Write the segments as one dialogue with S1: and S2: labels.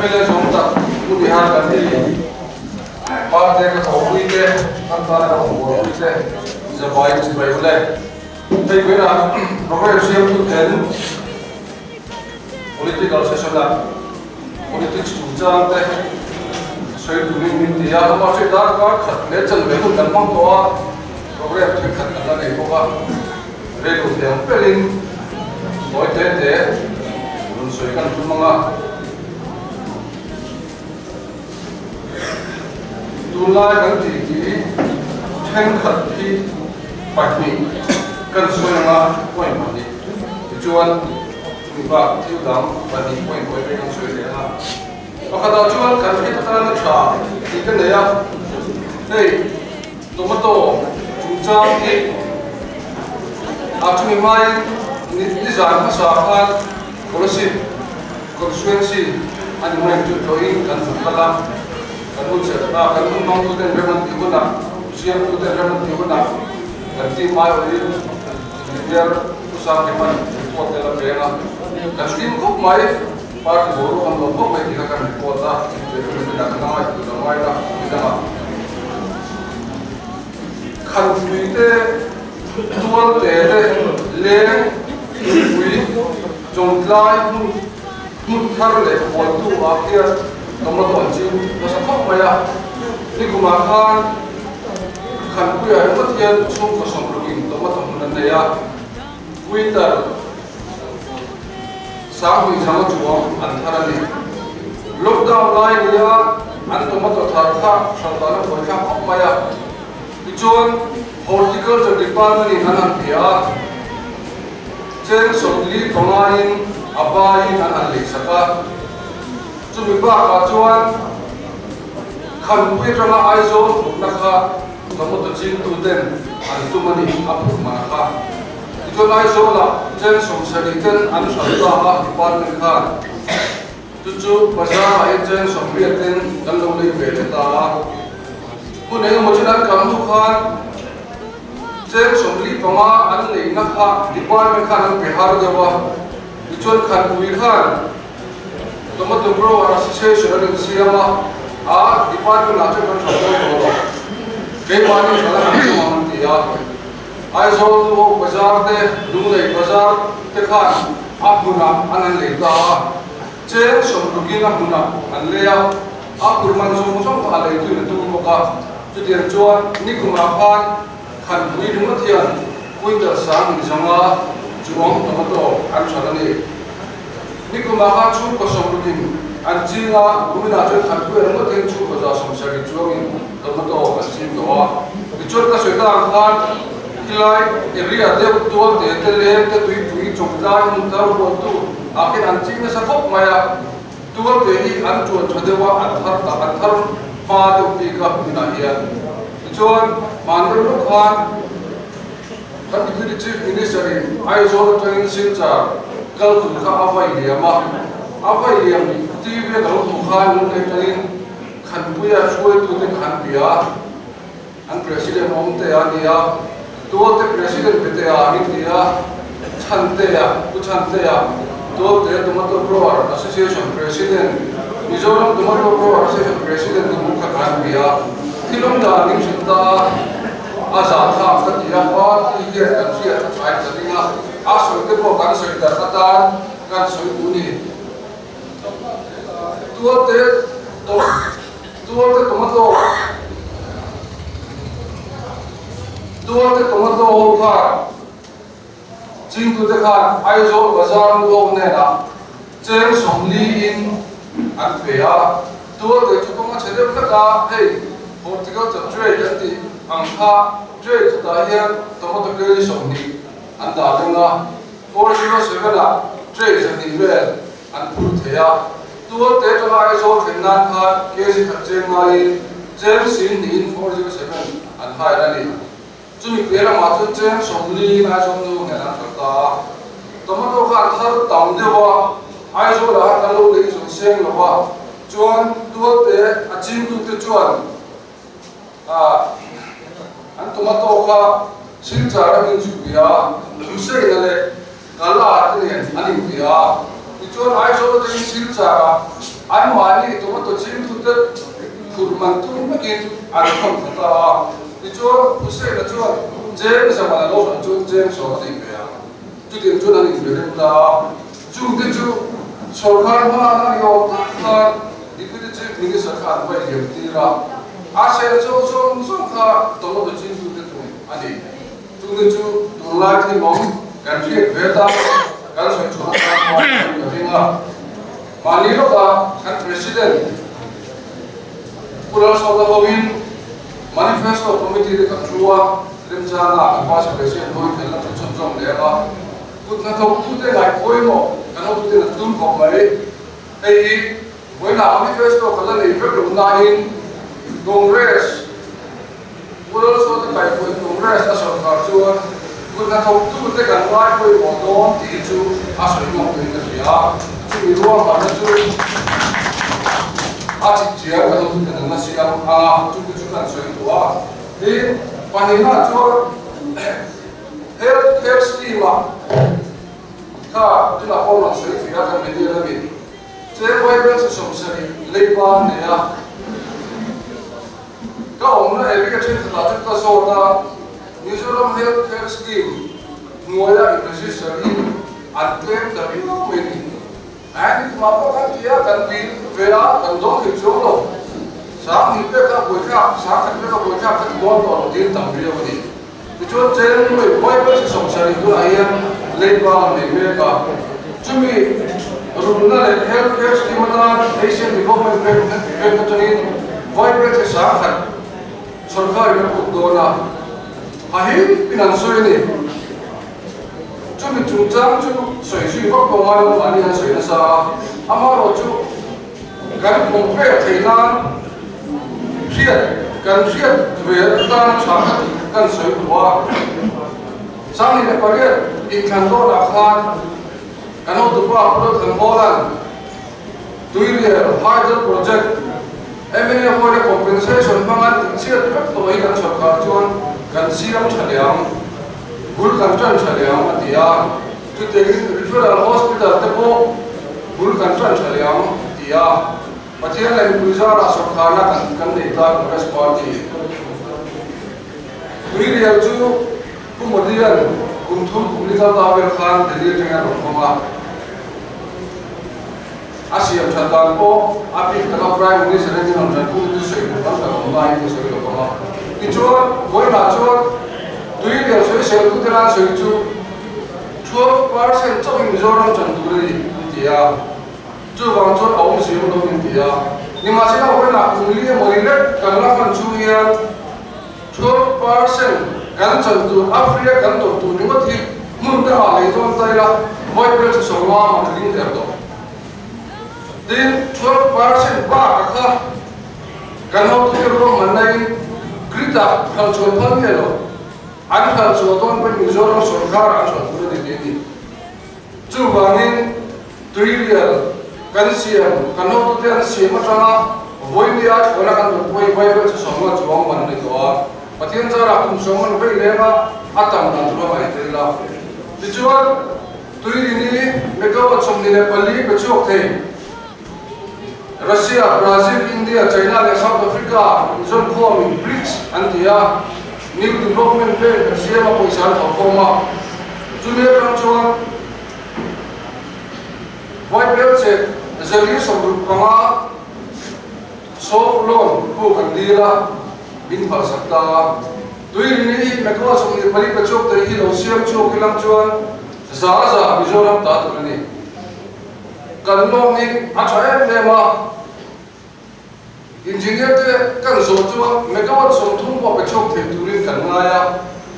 S1: MLA zawng tak Pu Nihar Gandhi Parte ka thawhpui te, kan tana ka rawngbawlpui te zavai chibai ule. Hei vawiinah program siamtu ten political session ah politics chungchang te sawi turin min ti a, mahse darkar khat leh chanve hun kan hmang tawh a, program thenkhat kan la nei bawk a, reilo thei ang berin tawi te te rawn sawi kan tum ang a. Tunlai kan tih hi thenkhat hi pahnih kan sawi anga point pahnih tichuan chumi bak thil dang pahnih point pawh hi kan sawi leh anga pakhatah chuan kan hriat atana tha tih ka nei a, hei tomato chungchang hi a chumi hmain nizan hmasa khan Kolasib Constituency a ni mai chu tlawhin kan hmu kal a, kan hun serh a, kan hun hmangtuten rem an tih hunah, siamtuten rem an tih hunah kan team aiawhin Engineer Pu Sangkiman report te la peng a, kan hlim khawp mai, party boruak an nuam khawp mai tih kha kan report a, incheina kan la ngaihtuah lo ngai la, mi dangah Khanpui te, Tualte te, Leng, Tuipui, Chawngtlai hmun hmun thar leh hualtu ah hian tomato an ching nasa khawp mai a. Nikumah khan Khanpuiah ringawt hian chhungkaw sawmrukin tomato hmun an nei a, quintal 2000 zanga chuang an thar a ni. Lockdown lai nia an tomato thar kha hralh dan a buaithlak khawp mai a. Tichuan Horticulture Department in an han bia a, cheng 45 in a baiin an han leisak a. Chumi bakah chuan Khanpui atanga Aizawl phurhna kha tomato chingtuten an tum a ni, a phurh man kha. Tichuan Aizawlah cheng 70 ten an hralh ta a department khan. Chu chu bazar ah hian cheng 80 ten kan lo lei ve leh ta a. Hun engemaw chin an kal hnu khan cheng 45 an leina kha department khan an pe har deuh a. Tichuan Khanpui khan Tomato Grower Association an insiam a, a department ah chuan kan tha dawn tawh lo. Keimahni tha la kan tum ang an ti a. Aizawl nu ho bazar te, Lunglei bazar te khan a hmunah an han lei ta a, cheng 60 in a hmunah an lei a, a phur man zawng zawng kha a leituin a tum bawk a. Chutiang chuan nikumah khan Khanpui ringawt hian quintal 10,000 zawnga chuang tomato an hralh a ni. Nikumah khan chhungkaw 60 in an ching a, kuminah chuan Khanpui ringawt hian chhungkaw 170 chuangin tomato an ching tawh a. Tichuan ka sawi tak ang khan khilai area deuh tual te te leng te tuipui chawngtlai hmun thar hualtu ah khian an ching nasa khawp mai a. Tual te hi an tuan tha deuh a, an thar tak an thar hma deuh bik a hmunah hian. Tichuan hmanrua lawk khan kan Deputy Chief Minister in Aizawl atangin Silchar kal tur kha a vai liam a, a vai liam TV a ka lo hmuh khan Lunglei atangin Khanpuia hruaitute kha an bia a, an President awm te a ni a, Tualte President pe te a min ti a, Chhantea, Pu Chhantea, Tualte Tomato Grower Association President, Mizoram Tomato Grower Association President ni bawk kha kan bia a, thil awm dan min hrilh ta a, a zahthlak ka ti a, party hian kan hriat a thain ka ring a, a sawi te pawh kan sawi darh atan kan sawi duh ni. Tualte Tualte tomato Tualte tomato ho khan chingtute khan Aizawl bazar nu ho hnenah cheng 40 in an pe a. Tualte chu kawng a chhe deuh hlek a, hei horticulture tray an tih ang kha tray khatah hian tomato kg 20 an dah reng a, 407 ah tray 200 vel an phur thei a. Tualte atanga Aizawl thlen nan khan kg khat cheng ngaiin cheng 10,000 in 407 an hire a ni. Chumi piah lamah chuan cheng 40 in Aizawl nu nen an hralh ta a. Tomato kha an thar tam deuh a, Aizawlah khan kan lo lei zawng seng lo va, chuan Tualte a chingtute chuan an tomato kha Silchar a inzuk a, Hussein-a leh Kala te nen an inbia a. Tichuan Aizawl atangin Silchar-ah. Anmahni tomato chingtute phurh man tum vekin an thawn thla ta a. Tichuan, Hussein-a chuan cheng zaman a lo hralh chuan cheng sawm a nei ve ang. Chutiang chuan an inbe rem ta a. Chungte chu sawrkar hmalakna ni awm tak khan Deputy Chief Minister kha an vaih liam tir a. A sel cho zawng zawng kha tomato chingtute tum a ni. Chungte chu tunlai thil awm kan hriat ve ta, kan sawi chhuah atan pawh ka ring a. Mahni lawka kan President Pu Lalsawta hovin Manifesto Committee te kan thu a, remchanga kan Vice President hovin kan la thu chhunzawm leh ang a, kut hnathawktute ngaihpawimawh kan hotuten an tum khawp mai. Hei hi vawiinah Manifesto kan la nei vek lo nain Congress Pu Lalsawta kaihpawih Congress a sawrkar chuan kut hnathawktute kan ngaipawimawh dawn tih hi chu a sawi ngam tuin ka hria. Chumi ruahmanna chu a chipchiar kan hotuten an la siam ang a, chumi chu kan sawi duh a. Tin, pahnihna chuan Health Care Scheme-ah kha tunah pawh rawn sawi fih a kan media lamin cheng vaibelchhe 70 leiba a nei a. Ka awmna area thenkhatah chuan ka zawt a, Mizoram Health Care Scheme hnuaia in register in an tlem ta viau mai ni. Ae ni kumah pawh kan ti a, kan dil ve a, kan dawng thei chuang lo. 2000 pek kha buaithlak, 10,000 pek kha buaithlak ka ti dawn tawh lo tiin tam viau a ni. Tichuan cheng nuai Bible chi 70 tunah hian leiba an nei mek a, chumi rulna leh Health Care Scheme atan Asian Development Bank bank atangin Bible chi 10,000 sawrkarin a puk dawn a, a him in an sawi a ni. Chumi chungchang chu sawi zui vak pawh ngai lo mahni an sawi nasa a, amaherawhchu kan compare theih nan hriat kan hriat ve atana tha ka tih kan sawi duh a. 2008 inthlan dawnah khan kan hotupa Pu Lalthanhawla'n Tuirial Hydel Project mnf hoina compensation hmanga tihchhiat vek tawh hi kan sawrkar chuan kan siam tha leh ang, bul kan tan tha leh ang a ti a. Chutiangin Referral Hospital te pawh bul kan tan tha leh ang a ti a. Pathian leh mipui zarah sawrkharna kan kan nei ta Congress Party. Tuirial chu Pu Modi-a'n kum thum kum li kal ta vel khan Delhi atangin a rawn hawng a. A siam that dan pawh a bik taka Prime Minister hian rawn tanpui chu sawi tur tam tak awm laiin ka sawi lo vang a. Tichuan, vawiinah chuan Tuirial sawiseltute lan sawi chu 12% chauhin Mizoram chan tur a ni an ti a. Chuvang chuan a awm siam dawn an ti a. Nimahsela, vawiinah kum li emaw ni lek kan la hman chung hian 12% kan chan tur Africa kan dawr tur ringawt hi hmun dangah lei dawn ta ila, vawi bel chu 50 man ring der tawh. Tin, 12% bakah kha kan hotute ruahmanna in grid-ah hralh chhuah phal nge lo, an hralh chhuah dawn pawhin Mizoram sawrkar an hralh tur a ni tih a ni. Chuvangin Tuirial kan siam, kan hotute an siam atanga vawinia thlawhna kan rawn pawhin Bible chu 50 chuang man a ni tawh a. Pathian zarah kum sawm man vei leng a, a tam dan tur a ngaih tel a. Tichuan, Tuirini megawatt 24 pe chhuak thei Russia, Brazil, India, China leh South Africa inzawmkhawmin BRICS an ti a, New Development Bank an siam a, pawisa an thawhkhawm a. Chumi atang chuan Vaibel che 465 soft loan puk an dil a, min phalsak ta a. Tuirini hi megawatt 24 pe chhuak thei hi lo siam chhuak ilang chuan za za Mizoram ta tur a ni. Kan lawng hi a tha em em a, engineer te kan zawh chuan megawatt 30 pawh pe chhuak thei turin kan ngai a,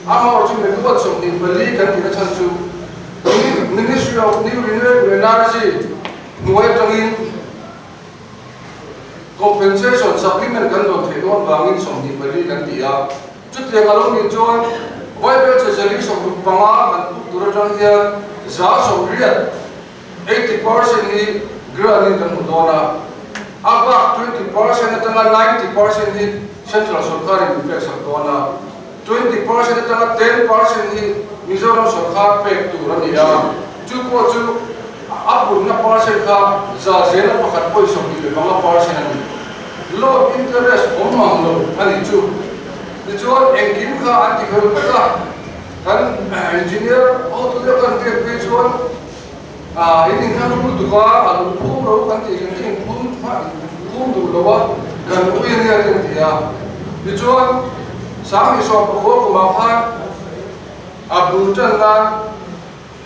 S1: amaherawhchu chu megawatt 24 kan tihna chhan chu Ministry of New Renewable Energy hnuai atangin compensation supplement kan dawn theih dawn vangin 24 kan ti a. Chutiang a lo nih chuan Bible che 65 kan puk tur atang hian 80%, 80%, hi grant in kan hmu dawn a, a bak 20% atanga 90% hi Central sawrkarin min pek sak dawn a, 20% atanga 10% hi Mizoram sawrkar pek tur a ni a, chu pawh chu. a punna percent kha 1.25% a ni. Loan interest awm mang lo a nih chu. Tichuan engkim kha an ti fel vek a, kan engineer hotu deuh kan biak phei chuan in inthlanung lutuk a, a lungphum ro kan tih reng hi inphum inphum duh lo a, kan ui a nia te an ti a. Tichuan 2019 kumah khan a bul tan nan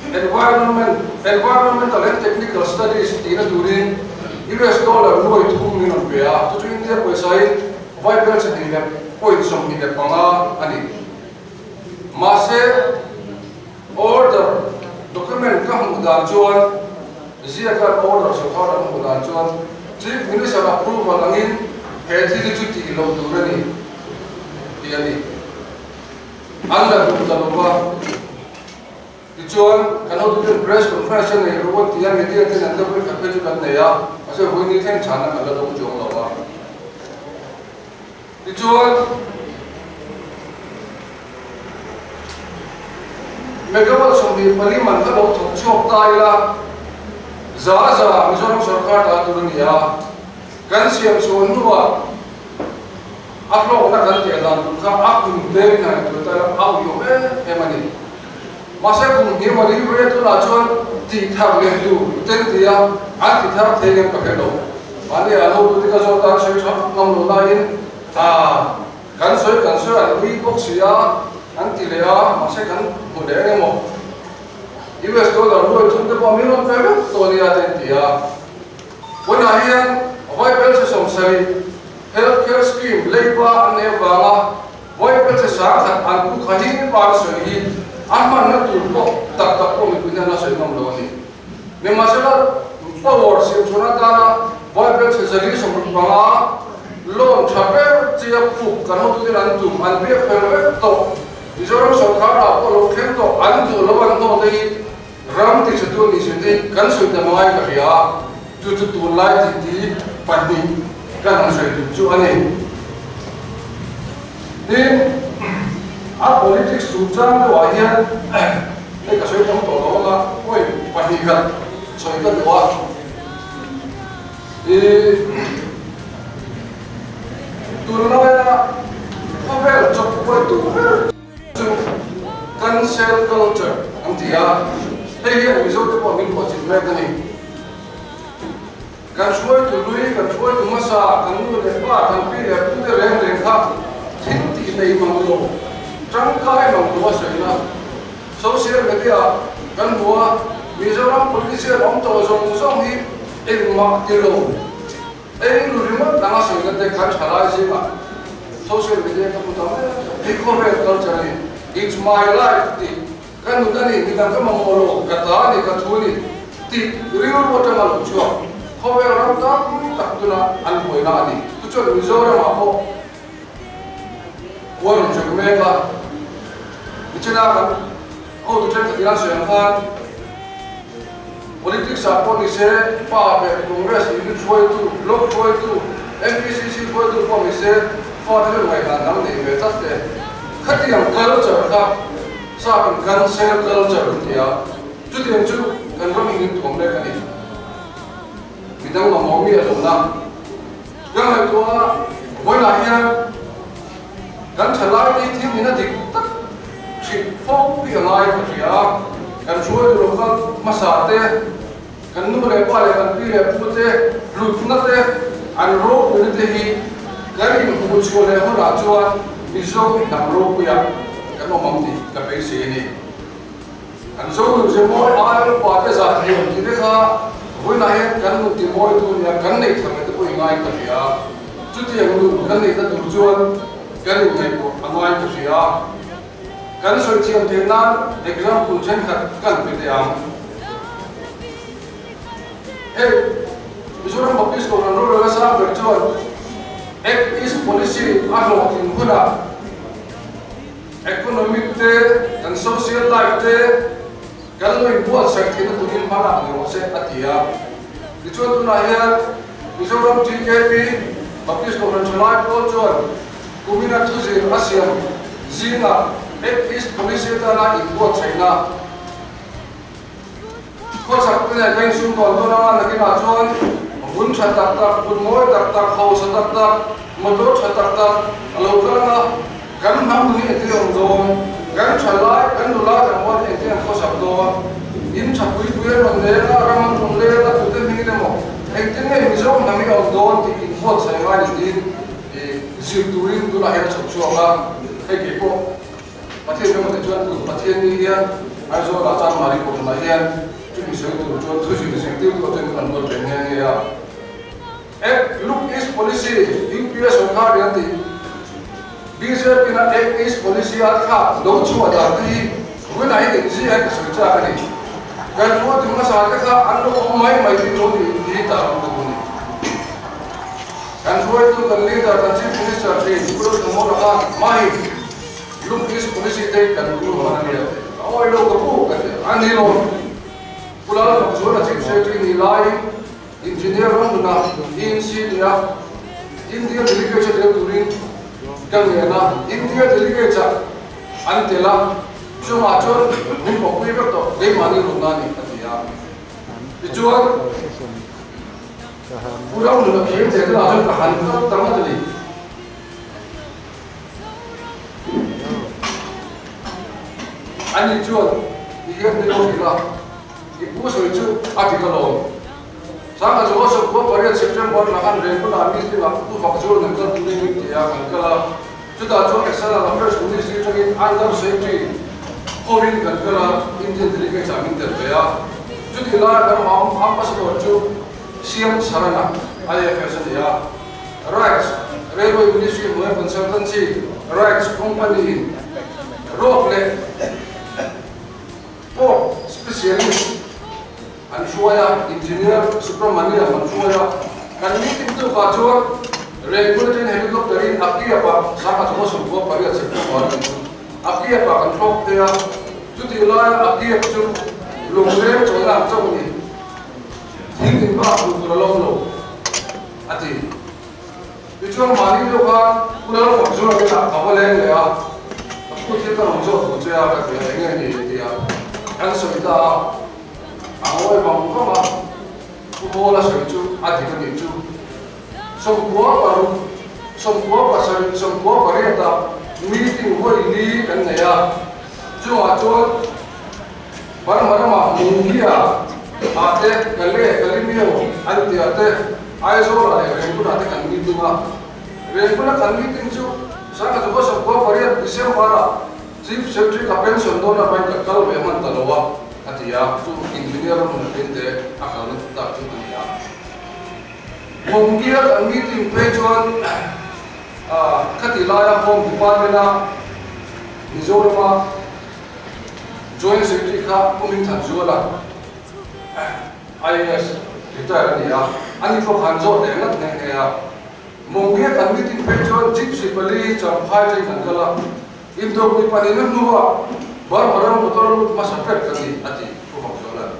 S1: Environment, Environmental and Technical Studies tihna turin US dollar nuai thum min rawn pe a, chu chu India pawisa-in vai bel chhahnih leh point 25 a ni. Mahse, order document ka hmuh dan chuan, ziaka order sawrkar an hmuh dan chuan Chief Minister approval angin he thil hi chu tih loh tur a ni tih a ni. An la duh ta lo va. Tichuan, kan hotuten press conference a nei rawh a ti a, media ten an la vawi khat phei chu kan nei a, mahse vawi ni thleng chhana kan la dawng chuang lo a. Tichuan, megawatt 24 man kha lo thawk chhuak ta ila, za za Mizoram sorkar ta tur a ni a, kan siam chhuah hnuah a hlawkna kan teh dan tur kha a kum te in han intuah ta ila a uiawm em em a ni. Mahse kum hniam a ri ve tunah chuan tih thar leh tur ten ti a, an ti thar thei ngem ka hre lo. Mahni an hotute ka zawt a, an sawi tha ngam lo laiin ah kan sawi kan sawi an ui bawk si a, an ti leh a, mahse kan hmu leh eng emaw US dollar nuai thum te pawh min rawn pe vek tawh nia te an ti a. Vawiinah hian Vaibel che 70 Health Care Scheme leiba an nei avanga Vaibel che 1000 an pu kha hi pa na sawi hi a hmanna tur pawh tak tak pawh mipui hian a sawi ngam lo a ni. Nimahsela power siam chhuan atana Vaibel che 165 loan tha ber chia puk kan hotuten an tum an biak fel vek tawh. Mizoram sorkar ah pawh lo thleng tawh an duh lo an hnawh te hi Ram ti chhe tu nih sin hi kan sawi ta mangai ka hria a, chu chu tunlai titi pahnih kan han sawi tum chu a ni. Tin, a politics chungchang deuhah hian hei ka sawi tam tawh lo ang a, point pahnih khat sawi ka duh a. Ih, tunlaia khawvel chawpkuaitu ber chu cancel culture an ti a, hei hian Mizo te pawh min pawh chilh mek a ni. Kan hruaitu lui, kan hruaitu hmasa, kan nu leh pa, kan pi leh pu te reng reng kha thil tih nei mang lo, tangkai mang lo a sawina social media kan hmu a, Mizoram politician awm tawh zawng zawng hi engmah ti lo. Ei lu ringawt dang a sawina te khan tha lai zingah social media ka hmu ta mai a, hei khawvel culture a ni, it's my life tih ka nun a ni, midang ka mamawh lo, ka ta a ni, ka thu a ni tih rilru atanga lo chhuak khawvel ram tam tak tuna an buaina a ni. Chuchuan Mizoramah pawh khua rawn hrem mek a, nichina kan hotu thenkhat ina sawi ang khan, Politics ah pawh ni se, fa ber Congress unit hruaitu, block hruaitu, MPCC hruaitu pawh ni se, fate chuan ngaihdan dang nei ve tlat te. Khatiang culture kha sap in cancel culture an ti a, chutiang chu kan ram in in thuam mek a ni. Midang mamawh mi a lo na. Ka ngaihtuah a, vawiinah hian kan thalai te hi thil nihna dik tak hrilh fo hi a ngai ka hria a, kan hruaitu lo kal hmasa te, kan nu leh pa leh kan pi leh pu te hlutna te, an ropuina te hi kan inhmuh chhuah leh hunah chuan Mizo hnam ropuiah kan awm ang tih ka beisei a ni. Kan zo nun ze mawi aia upa te zah thiam tih te kha vawiinah hian kan nun ti mawi tu nia kan neih tham te pawh i ngai ka hria. Chutiang nun kan neihna tur chuan kan inngaihtuah a ngai ka hria. Kan sawi thiam theih nan example thenkhat kan pe teh ang. Hei Mizoram Baptist Kohhran rorel a sang ber chuan Act East Policy a hlawhtlin hunah, Economic te, kan social life te kan lo inbuatsaih theihna turin hma lak ni rawh se, a ti a. Tichuan tunah hian Mizoram TKP Baptist Kohhran Thalai pawl chuan kumina thuzir a siam zingah Act East Policy atana inbuatsaihna. Khawchhak te nen ka insum tawn tawn a, nakinah chuan vun tha tak tak, vun mawi tak tak, hausa tak tak, motor tha tak tak a lo kal ang a, kan hnam nun hi engtin awm dawn, kan tha lai, kan nula tlangval hi engtin an khawsak dawn, in tha pui pui an rawn leng a, ram an rawn leng a, tute hmingin emaw engtin nge Mizo hnam hi a awm dawn tih inbuatsaih ngai ni tiin zir turin tunah hian a chhawp chhuak a, hei keipawh. Pathian emaw te chuan tun Pathian ni hian Aizawl ah chuan Mari Kohhranah hian chumi sawi tur chuan thu zir zirtir tu ah chuan kan ruat ve nghe nghe a. Act Look East Policy UPA sawrkar in a tih bjp in a Act East Policy a thlak lo chhuah dan te hi vawiinah hian engzia hian ka sawi chak a ni. Kan ruat hmasa te kha an lo awm mai mai tih lo ni hi ta ang ka duh a ni. Kan hruaitu kan leader kan Chief Minister thin Pu Lalthanmawla khan mahin Look East Policy te kan ru hman a nia tih a awi lo ka pu ka ti a ni lo. Pu Lalfak chuan a Chief Secretary ni laiin Engineer ram hnuna ENC nia India Delegate a tel turin ka ngen a, India Delegate ah an tel a, chungah chuan min pawhpui vek tawh keimahni rawtna a ni a ti a. Tichuan. Pu Ramnuna phir che te lah chuan ka han kal ta ngawt a ni. Ani chuan i hian min lo hrilh a, i pu sawi chu a dik alawm. Sangha chu Hawsawp khua pariat September thla khan Rengkuna meeting ah Pu Fakzual nen kal turin min ti a, kan kal a. Chutah chuan External Affairs Ministry atangin Under Secretary hovin kan kal a, Indian delegates ah min tel ve a. Chutih laia kan Ambassador chu Siam Sarana, IFS a ni a, Rights, Railway Ministry hnuaia consultancy Rights Company in road leh port specialist an hruai a, Engineer Subramaniam an hruai a. Kan meeting tukah chuan Regulatory Helicopter in a kiapah 1998 September a ni chu a kiapah kan thlawk phei a, chutih laia a kiap chu lungleng chawlhna ang chauh a ni. Thing in bak duh tur a lo lo, a ti. Tichuan mahni deuh khan Pu Lalfakzura inah ka va leng leh a, ka pu thil ka rawn zawt duh che a ka ti a, enge ni a ti a, kan sawi ta a, a ngawi vang vang a, Pu Hawla sawi chu a dik a nih chu, 96, 97, 98 ah meeting vawi li kan nei a, chungah chuan Burma ramah Mungia ah te, Kale, Kalimio an tih ah te, Aizawl ah leh Rengkun ah te kan meeting a. Rengkun a kan meeting chu 1998 December ah Chief Secretary ka pension dawn avangin ka kal ve hman ta lo a, a ti a, chu Engineer ram hmun pin te a kalna tak chu a ni a. Mungia kan meeting phei chuan khati laia Home Department a Mizorama Joint Secretary kha Pu Minthanzuala, IAS, retire a ni a, ani pawh khan zawt leh ngat nghe nghe a. Mawngge kan meeting phei chuan Gypsy pali Champhai ṭeng kan kal a, Indopui pahnihna hnuah Burma ram motor a lut hmasa ber ka ni, a ti Pu Vangzuala'n.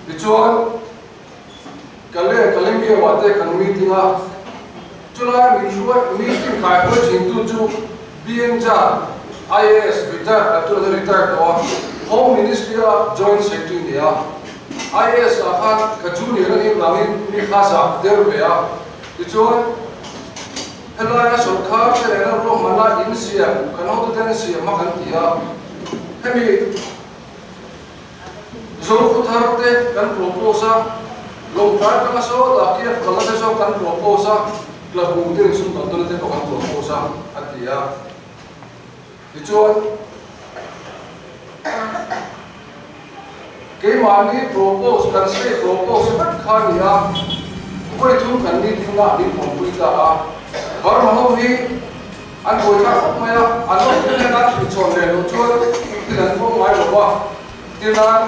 S1: Tichuan, Kale Kalembiawa te kan meeting a, chulai min hruai meeting kaihruai thintu chu BN Jha, IAS retired a tuna retired tawh a, Home Ministry a Joint Secretary ni a. IAS ah khan ka junior a nih vangin mi kha zah der ve a, tichuan helaia sawrkar te lehna ruahmanna in siam kan hotute an siam a kan ti a, hemi Zofu thar te kan propose a, Lawngtlai atanga saw dah kiap kalna te zawk kan propose a, Tlabung te insum dan tawna te pawh kan propose a, a ti a. Tichuan, keimahni propose, kan state propose vek kha a ni a, vawi thum kan meeting na min pawmpui ta a. Burma ho hi an buaithlak khawp mai a, an office hnena inchhawn leh loh chuan thil an fawm ngai lo va. Tinan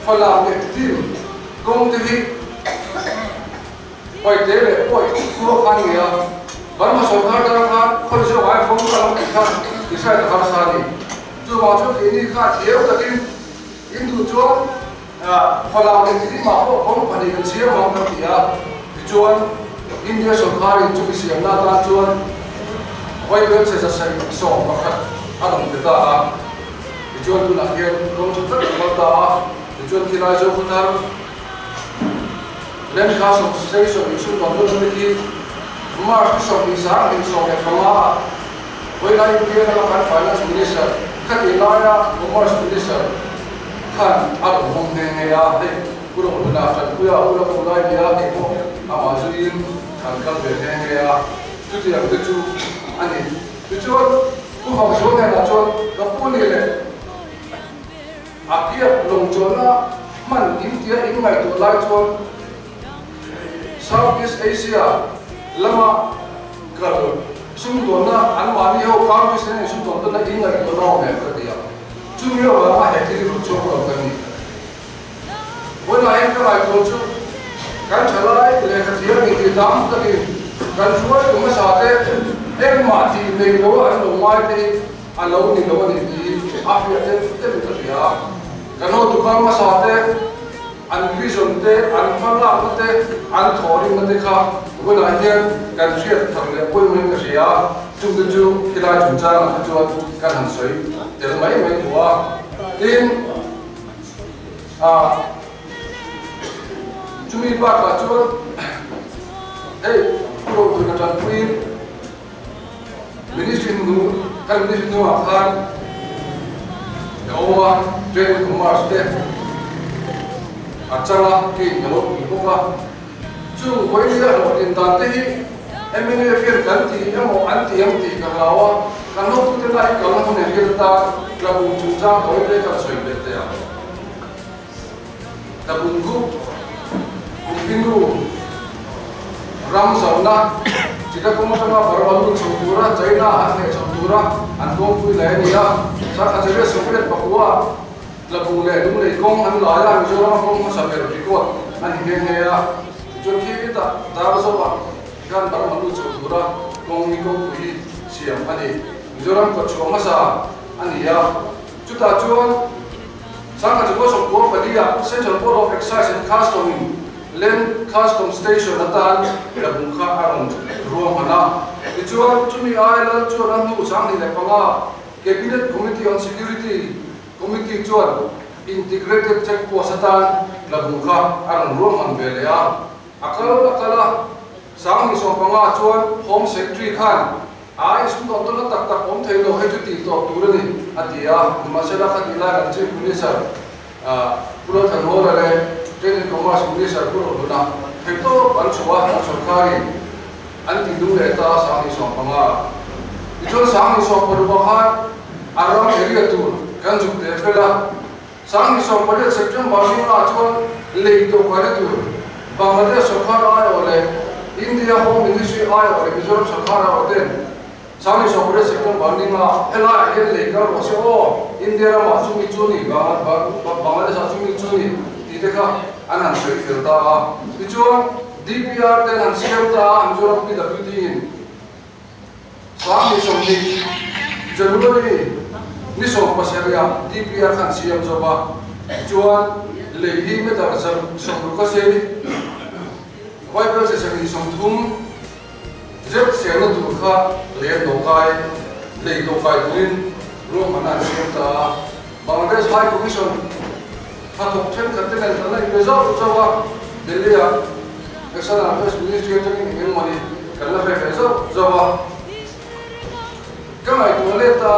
S1: Falam leh Tidim kawng te hi Paite leh Pawi khua khan nge a, Burma sawrkar tan khan khawi zawk ai kawng ka lo tih kha decide a harsa a ni. Chuvang chuan keini kha thiau takin in duh chuan Falam leh Tidim ah pawh kawng pahnih kan siam ang kan ti a, tichuan India sawrkarin chumi siamna atan chuan Vaibelchhe 111 a rawn pe ta a. Tichuan tunah hian kawng tha tak a kal ta a, tichuan khilai Zofa thar Land Customs Station insum dawn dawn ami khi March ni 20 20 15 ah vawiin India lama kan Finance Minister khatih laia Commerce Minister khan a rawn hawng nghe nghe a, hei Pu Rohluna Tanpuia Pu Rakhulai nia tih pawh amah zuiin kan kal ve nghe nghe a, chutiang te chu a ni. Tichuan, Pu Vangzual hnenah chuan ka pu ni leh a kiap lawng chuanna hman in tia in ngaihtuah lai chuan South East Asia lama kal sumdawnna anmahni ho countries nen insumdawn tawnna in ngaihtuahna awm em ka ti a, chumi avanga he thil hi rawn chhuak lo ka ni. Vawiinah hian ka ngaihtuah chu kan thalai lehkha thiam inti tam takin kan hruaitu hmasa te engmah tih nei lo an lo ngai te hi a lo ni lo a ni tih a hriat em em ka hria a. Kan hotu kal hmasa te an vision te, an hmalakna te, an thawhrimna te kha vawiinah hian kan hriat thar leh pawimawhin ka hria a, chungte chu khilai chungchangah kha chuan kan han sawi tel mai mai duh a. Tin. A, chumi bakah chuan hei Pu Rohun atanpuiin Ministry hnu kan Ministry hnungah khan ka awm a, Trade and Commerce te a chang a, keiin ka lo pui bawk a. Chung vawiin a hlawhtlin dan te hi mnf hian kan ti emaw an ti ang tih ka hlau a, kan hotute lah hi kalna hun engriat atan tlabung chungchang tawi te kan sawi belh teh ang. Tlabung group Kumpinu ram zauna Chittagong atanga Burma lut chho tura China an hneh chho tura an kawngpui lai a ni a, Sarkhacharia 94 Tlabung leh Lunglei kawng an lai a, Mizorama kawng hmasa ber record a ni nghe nghe a. Tichuan khi hetah dar zawkah hian Burma lut chho tura kawng hi kawngpui hi siam a ni. Mizoram kawtchhuah hmasa a ni a. Chutah chuan Sangha Chakua Sawmkua pali-ah Central Board of Excise and Custom in Land Custom Station atan Tlabung kha a rawn ruahman a. Tichuan chumi ai lal chuan a hnu 25 Cabinet Committee on Security Committee chuan Integrated Check Post atan Tlabung kha a rawn ruahman ve leh a, a kal a kal a, 2015 chuan Home Secretary khan a insumdawn tawna tak tak awm thei lo hei chu tih tawp tur a ni a ti a, nimahsela khatih lai kan Chief Minister Pu Lalthanhawla leh Trade and Commerce Minister Pu Rohluna theihtawp an chhuah a, an sawrkarin An ti dum leh ta 2015. Tichuan 2016 khan a ram area tur kan zuk teh fel a. 2018 September ni ah chuan lei tawhkaina tur Bangladesh sawrkar aiawh leh India Home Ministry aiawh leh Mizoram sawrkar aiawh ten 2018 September ni ah helaiah hian lei kal rawh se aw, India ramah chumi chu ni, Bangladesh ah chumi chu ni tih te kha an han sawi fel ta a. Tichuan. DPR ten an siam ta a, Mizoram PWD in 2020 January ni 17 ah DPR kha an siam zawk a, chuan lei hi meter 60 a sei, Vaibel che 30 zet siamna tur kha lei an dawhkai, lei dawhkai turin ruahmanna an siam ta a, Bangladesh High Commission Hnathawk thenkhat te nen kan la inbe zauh zauh a, Delhi-ah External Affairs Ministry atangin eng eng mawni kan la hre ve zauh zauh a. Ka ngaihtuah let a,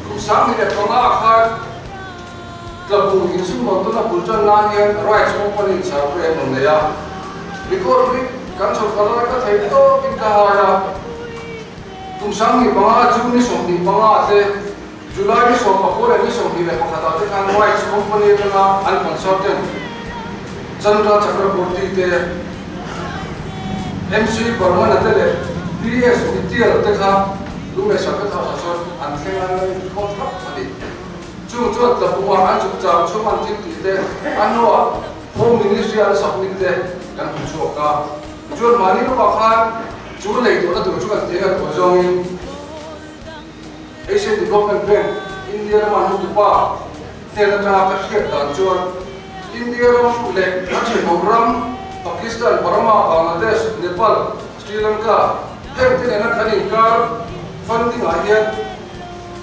S1: kum 2005 ah khan Tlabung insumdawn tuna bul tan nan hian Rights Company in survey an rawn nei a, record hi kan chhawrhkal lai ka thei tawkin ka hai a, kum 2005 June ni 25 te July ni 14 leh ni 21 ah te khan Rights Company atanga an consultant Chandra Chakraborty te, MC Barman-a te leh PS Mittal te kha Lunglei Circuit House ah chuan an thleng a, an inkhawm thlap a ni. Chung chuan Tlabunga an chungchang chhung an thil tih te, a hnuah Home Ministry an submit te kan hmu chhuak a. Tichuan mahni lawkah khan chu lei tawhna tur chu kan tih a tuah zawngin, Asian Development Bank, India rama hnutupa hnen atanga ka hriat dan chuan India ram leh a thenawm ram Pakistan, Burma, Bangladesh, Nepal, Sri Lanka heng te nena kan inkar funding ah hian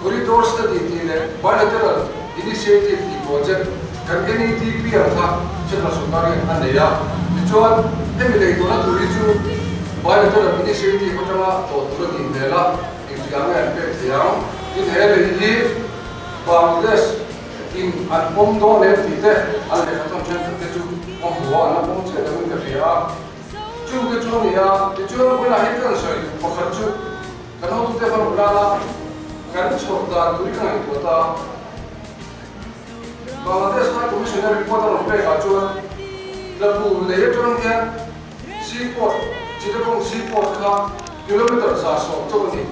S1: Corridor Study tih leh Bilateral Initiative tih project kan NEDP ang kha Central Sorkar hian a nei a. Tichuan, hemi lei tawhna tur hi chu Bilateral Initiative atanga tawh tur a nih hmel a, engtikah nge an pek thei ang? Tin, he lei hi Bangladesh in an pawm dawn em tih te an lehkha thawn thenkhat te chu ka hmu a, an la pawm chiah loin ka hria a. Chungte chu a ni a, tichuan vawiinah hian ka rawn sawi duh pakhat chu, Kan hotute hman ula la, kan chhawr dan tur hi ka ngaihtuah ta. Bangladesh High Commissioner report a rawn pek ah chuan Tlabu lei atang hian Seaport, Chittagong Seaport kha kilometer 110 chauh a ni.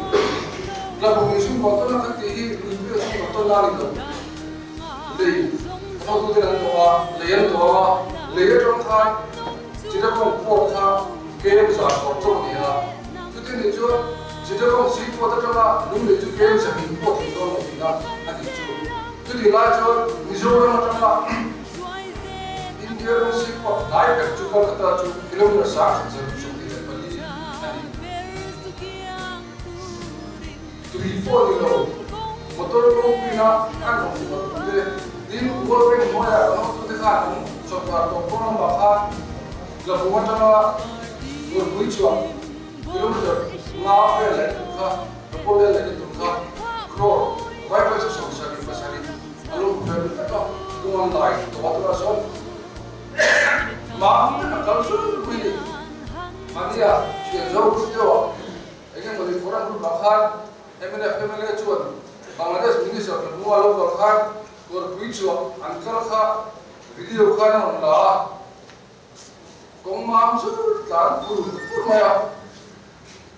S1: Tlabu insum kawh tawn a kha tih hi luipui a sum kawh tawn a ni lo. Lei kan hotuten an tawh a, lei an tawh a, lei atang khan Chittagong Port kha km 110 chauh a ni a. Chuti nih chuan Chittagong Seaport atanga Lunglei chu km 200 pawh thei dawn lo tihna a nih chu. Chuti lai chuan Mizoram atanga India ram Seaport hnai ber chu Kolkata chu kilometer 1124 a ni. Tui pawh ni lo, motor kawngpuina an awm duh lo te, tin World Bank hnuaiah kan hotute khan an sawrkar tawp dawn lamah khan Tlabung atanga Ngurpui chhuah kilometer nga vel laih tur kha, Napoleon laihna tur kha crore vai pawisa 77 a lo hmu vel vek a, tung an lai tawh a tunah sawn mam te a kal zul pui ni. Mahnia thian zo pui deuh ah eng emaw ni foreign group ah khan mnf mla chuan Bangladesh Minister Tlabunga lo kal khan Ngurpui chhuah an kal kha video khan a rawn la a. Kawng mam chu tlan pur pur mai a,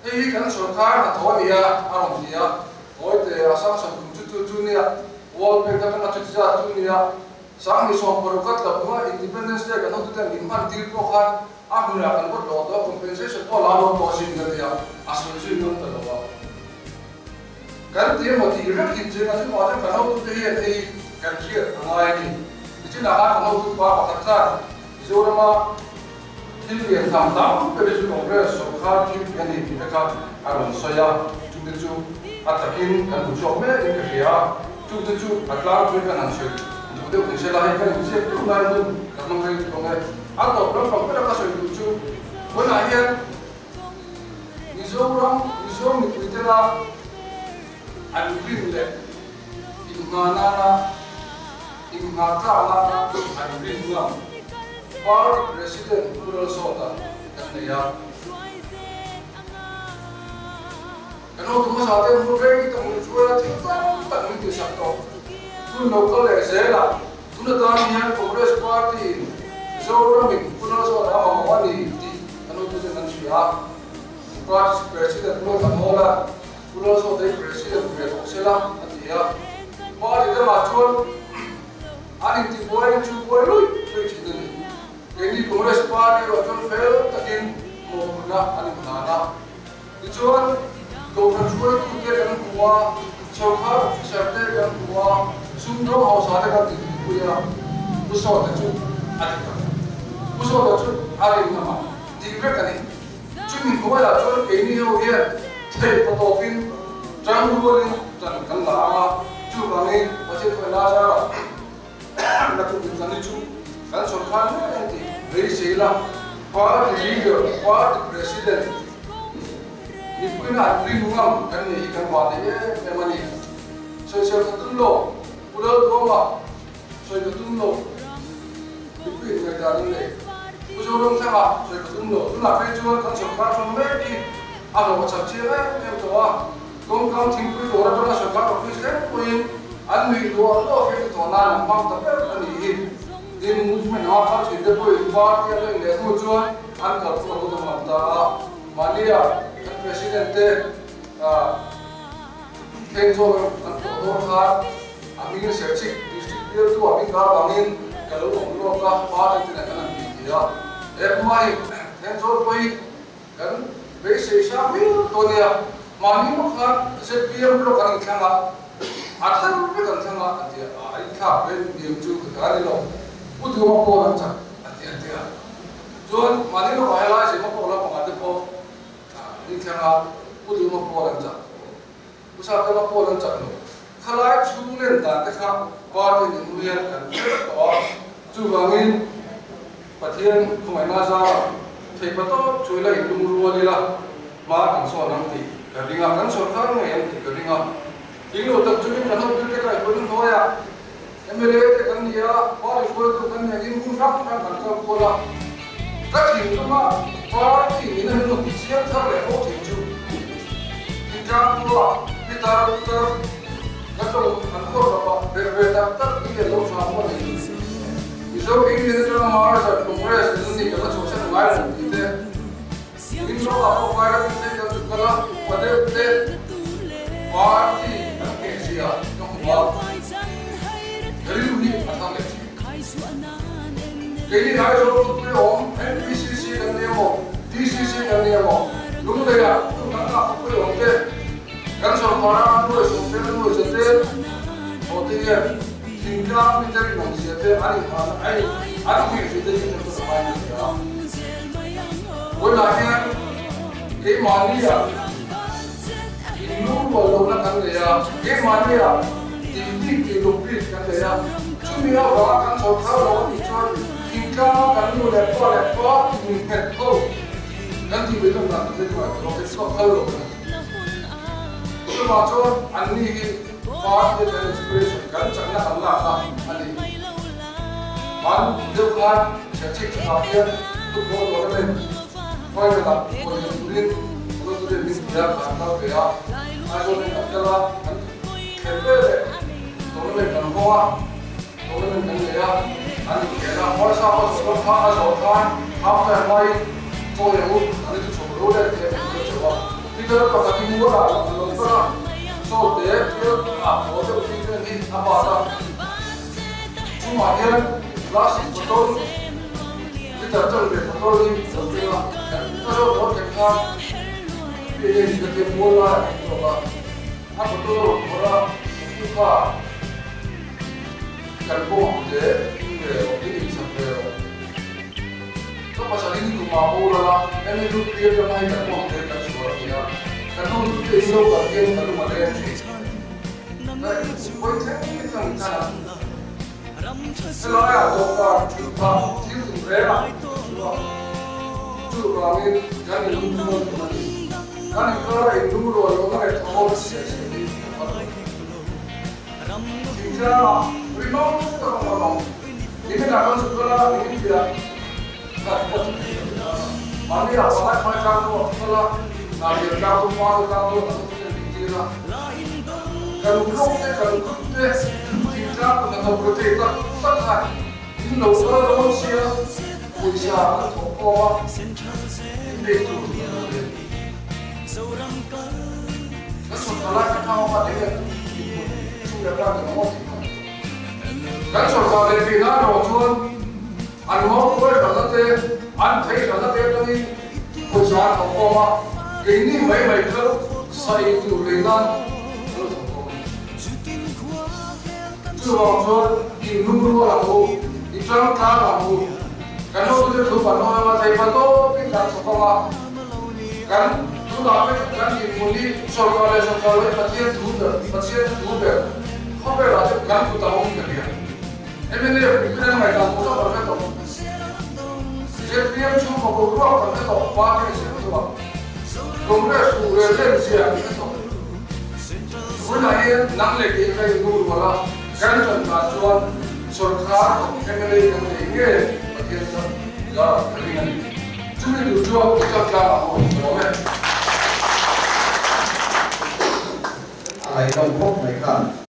S1: hei hi kan sawrkar hnathawh a nia a rawn ti a, Ngawite a sanction tum chu chu chu nia, World Bank atanga chu zat chu nia, 2016 ka tla bunga Independence Day kan hotute min hman tir pawh khan a hmunah kan vawt lawh tawh a, compensation pawh la lawm tawh sin ka ti a, a sawi zui ngam ta lo a. Kan ti emaw tih vek hin chiang a, chuvang chuan kan hotute hian hei kan hriat a ngai a ni. Nichinah khan kan hotu pa pakhat khan Mizorama thil lian tham tam ber hi chu Congress sawrkar thil tih a ni tih te kha a rawn sawi a, chungte chu a takin kan hmu chhuak mek in ka hria a, chungte chu a tlangpui kan han sawi duh deuh ni sela hei kan inziak deuh lai hun ka hmang rei tawh ang e. A tawp lampang bera ka sawi duh chu vawiinah hian Mizoram Mizo mipuitena an rin leh inngah nana Inngah tlak nana an rin ngam Party President Pu Lalsawta kan nei a. Kan hotu hmasa te hmun rei tak min hruai a, thil tam tak min tihsak tawh. Hun lo kal leh zelah tun atan hian Congress Party in Zoramin Pu Lalsawta a mamawh a ni tih kan hotu ten an hria a. Party President Pu Lalthanhawla Pu Lalsawta hi President ve tawh sela a ti a. Party dangah chuan an intibuaiin chu buai luih luih thin a ni. Keini Congress Party erawh chuan fel takin mawhphurhna an inhlan a. Tichuan, Kohhran hruaitute kan hmu a, sawrkar officer te kan hmu a, sumdawng hausa te kan tihpui a, Pu Sawta chu a ti tak. Pu Sawta chu a rin ngam a, tih vek a ni. Chumi hnuaiah chuan keini ho hian theih patawpin tang rualin tan kan la ang a, chuvangin Pathian khawi Lazara naktuk in tlan hi chu kan sawrkar mek ang tih beisei la, party leader, party president mipuina an rin ngam kan nih hi kan vah leh em em a ni. Sawisel ka tum lo, Pu Lalduama sawi ka tum lo, mipui in ngaihdan an nei. Pu Zoramthanga sawi ka tum lo, tunah phei chuan kan sawrkar hram mek hi a hlawh a chak chiang em em tawh a, kawngkam thingpui dawr atanga sawrkar office thleng pawhin an nuih luah luah fir tawh nan an hmang ta ber a nih hi. Tin, movement anga kal thin te pawhin party an la inleh hnu chuan an kalpui a lo danglam ta a, mahnia kan president te Thleng zawk an tawh dawn khan a hming Serchhip District bialtu a hming kar vangin ka lo awm lawk a, party te nen kan han tih ti a. He hma hi Thleng zawl pawh hi kan beisei hrang viau tawh nia, mahni bawk khan zpm block an inthlang a, a thar vek an thlang a an ti a, a inthlak ve diam chu ka ta ni lo, Pu Duhma pawn an chak an ti an ti a. Chuan mahni lawkah helai Zema pawh lampangah te pawh an inthlang a, Pu Duhma pawn an chak. Pu Saptama pawn an chak lo. Khalai chhung len dan te kha party ning hian kan hre vek tawh a, chuvangin Pathian khawngaihna zarah theihpa tawp chu ila inlung rual ila hma kan sawn ang tih ka ring a, kan sawrkar ngei ang tih ka ring a. Tihloh tak chungin kan hotu te kaihhruaina hnuaiah mla te kan ni a, party hruaitu kan ni angin hun hrang hrang kan kal kual a. Ka thinlunga party nihna min rawn tichiang thar leh fo thin chu Thingtlang khua pitar putar ka tawng an khaw hlawh a, ber ve tak tak in leh lo tha pawh a nei lo. Mizo Indian atanga Maharashtra Congress in ni kan la chhuahsan ngai lo tih te, In rawh ah pawh vai ram in kan chu kal a, upa deuh te party an ngheh zia ka hmu a, ka rilru hi a thang leh thin. Keini Aizawl khawpui awm MPCC kan ni emaw, DCC kan ni emaw, Lunglei ah hmun dang ah khawpui awm te, kan sawrkar a an nuai sawm te, an nuai za te, haw te hian thingtlang mite rinawm zia te an inhahna an ngheh zia te hi kan hre tawh a ngai ni hle a. Vawilah hian keimahnia inlung rual lohna kan nei a, keimahnia tih bik tih luk bik kan nei a, chumi avanga kan chho thar lo a nih chuan thingtlanga kan nu leh pa leh pa tih nghet ho kan tih ve deuh dan tur te chu a tlawm te chu a phal lo a ni. Chuvang chuan anni hi party te kan inspiration kan chakna kan lak a a ni. Hman deuh khan Churchill chungah hian football tournament final ah kawlhlen turin Lottery min ti a, kan kal ve a, Aizawl in kan kal a, kan khelh ve leh tournament kan hawng a, tournament kan nei a, an inkhel a, first half a zawh dawn kha a zawh khan half time laiin chaw leh u an inti chhawk ro leh teh an ti chauh a, Peter pakhat hi mual ah a lo kal a, Saul te thil ah haw deuh tih vel hi a bat a. Chungah hian plastic bottle liter chanve bottle hi lo keng a, ka zawt dawn thei khan hei hei ka tia mual lai a awm zawk a, a bottle a rawn phawrh a, u kha kan bawng ang che in ve rawh, in insak ve rawh. Ka pasal in kum ah boral a, emi lut tir ka hmai kan bawng te kan sual a ti a, ka nu te in lo kal hian ka lung a leng thin. Helaiah dawhkan thutphah thil inreng ah ka thu a, chuvangin kan inlungrual tur a ni. Kan inkara inlungrual lohna leh thawhawm siah siah hi ka phal lo. Thingtlangah rinawm tak a awm ang. Niminah kan zuk kal a, nimin piah khat pawh chu thei lo a. Mahni ah palai hmai tlang pawh a thu kal a, Narial tlang pawh hma te tlang pawh an thu in tir a. Kan lawk te, kan kut te, thingtlang kut hnathawk rethei tak tak khan in lo kal dawn sia, pawisa kan thawk khawm a, in nei tur kan lo nei. Kan sawrkar lai kha thang awm a, eng nge input chhung leh plan kan awm tih kha. Kan sawrkar leh theih nan erawh chuan an mawngkuai hralhna te, an thei hralhna te atangin pawisa an thawk khawm a, keini mai mai kal sa ei tur lei nan an lo thawk khawm a ni. Chuvang chuan inlung rual ang u, i tang tlang ang u, kan hotute thu kan awm ema thei pa tawpin kan thawk ang a, kan tunah pawh kan dinhmun hi sawrkar leh sawrkar leh Pathian thu ber, Pathian thu ber khawvelah chuan kan kut a awm ka nia. Mnf mipui an ngaihdan tawh zawk kan hre tawh. Zpm chhungkaw boruak kan hre tawh, party a siam hnuah Congress ruhrel lem zia kan hre tawh. Vawiinah hian nang leh kei ka innu rual a, kan tan dan chuan sawrkar thawk mla kan nei nge Pathian zar ka ring a ni. Chumi duh chuan i kal tlang ang u, ka lawm e.
S2: A ngaihnawm khawp mai kha.